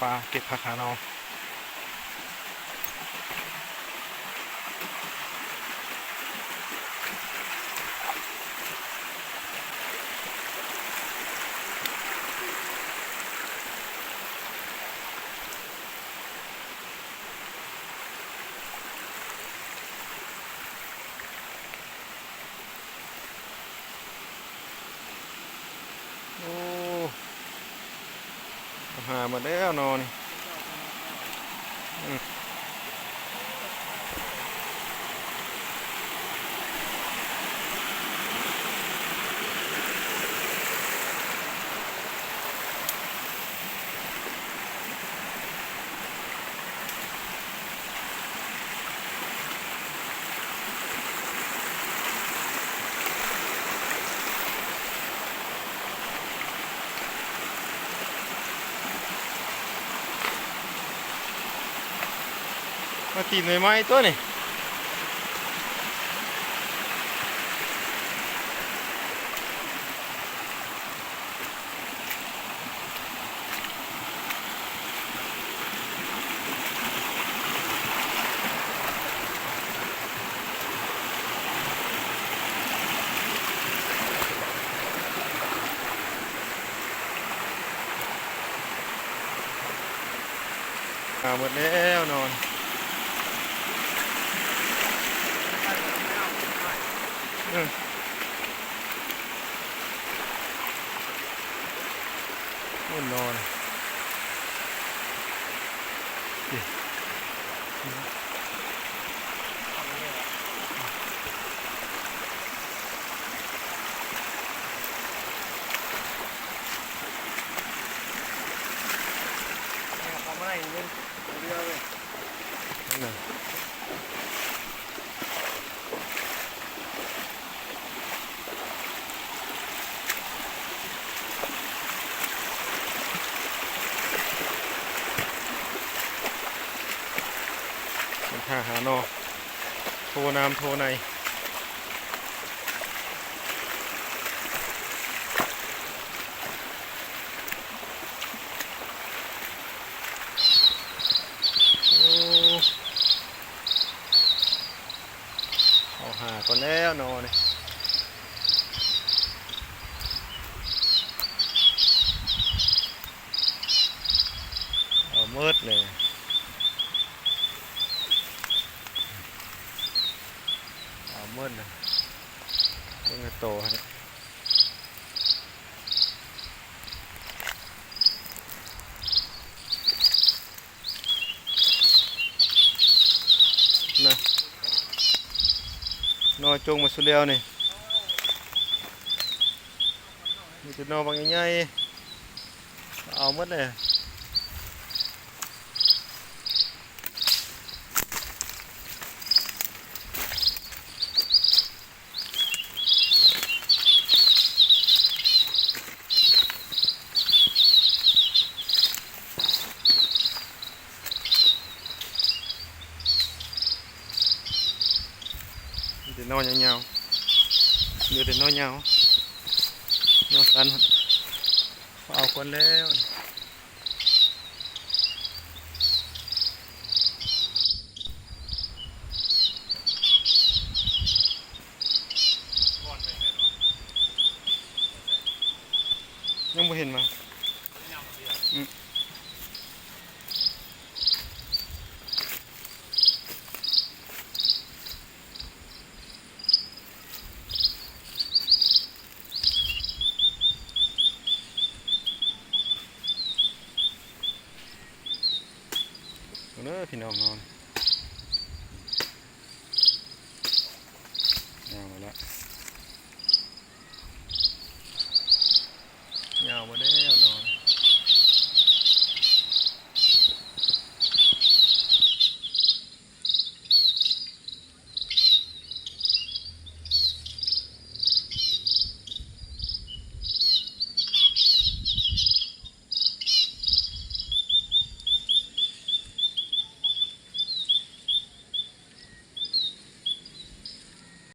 ປາເກັບຜັກຫາໜໍ່. ໂອ້ ຫາໝົດແລ້ວໜໍ່ນີ້. ອືມ ມາຕີນໃໝ່ໆ ຕົວນີ້. ຫາໝົດແລ້ວໜໍ່. ເອີ ໝົດໜໍ່ນີ້. ເປັນທ່າຫາໜໍ່ ໂທນ້ຳໂທໃນ. ໂອ້ ເອົາຫາກ່ອນແລ້ວໜໍ່ນີ້. ເອົາໝົດເລີຍ ເອົາໝົດເລີຍ ເບິ່ງໂຕໃຫ້. ນະ ໜໍ່ຈົ່ງມາສຸດແລ້ວນີ້ ມີແຕ່ໜໍ່ບັກໃຫຍ່ໆ ເອົາໝົດເລີຍ. ມີແຕ່ໜໍ່ຍາວໆ ເຫຼືອແຕ່ໜໍ່ຍາວ ໜໍ່ສັ້ນ ເອົາກ່ອນແລ້ວ. ຍັງບໍ່ເຫັນມາ ອືມ. ເບິ່ງເດີພີ່ນ້ອງເນາະ.